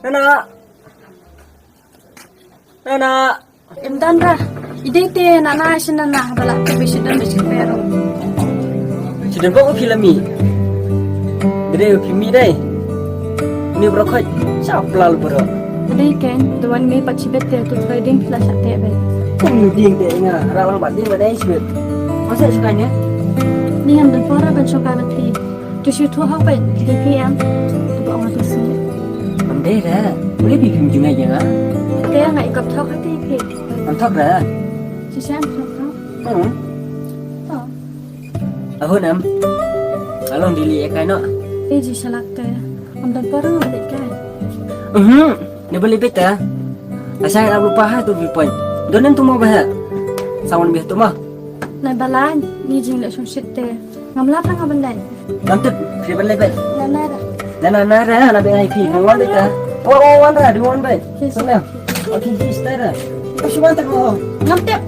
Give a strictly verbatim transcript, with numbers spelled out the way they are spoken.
Nana. Nana. Em dan ra. I dei te nana shin nana ba la te be shin dan be shin pero. Shin dan ba u phi la mih. Dei u phi mih dei. Ni bro khoi. Sha plal bro. Dei ken, the one me pat chi bet te tu trading phi la sha te be. Kum ni ding te nga ra lang ba ding ba dei sibet. Masa suka ni? Ni ngam dan pora ban suka ban phi. Tu shi tu hau bai, di pi am. Tu ba ma tu si. Am dei ra. Boleh pi phim jungai je nga. Te nga ikop thok hati pi. Am thok ra. Shi shan thok thok. Hmm. Thok. Ahun am. Along dili ekai no. Eh ji shalak te. Am dan pora nga balik kai. Mhm. Ni boleh beta. Asai la lupa ha tu viewpoint. Donen tu mo bah. Sawan bih tu mo. Nai balan ni jing le shong shit te. Ngam lap nga ban dai. Ngam tip, phi ban lei bad. Na na ra. Na na na ra, na bad ngai phi. Ngam wan bad ta. Wa wa wan ra, du wan bad. Yes. Sana. Okay, phi stai ra. Phi wan ta ko. Ngam tip.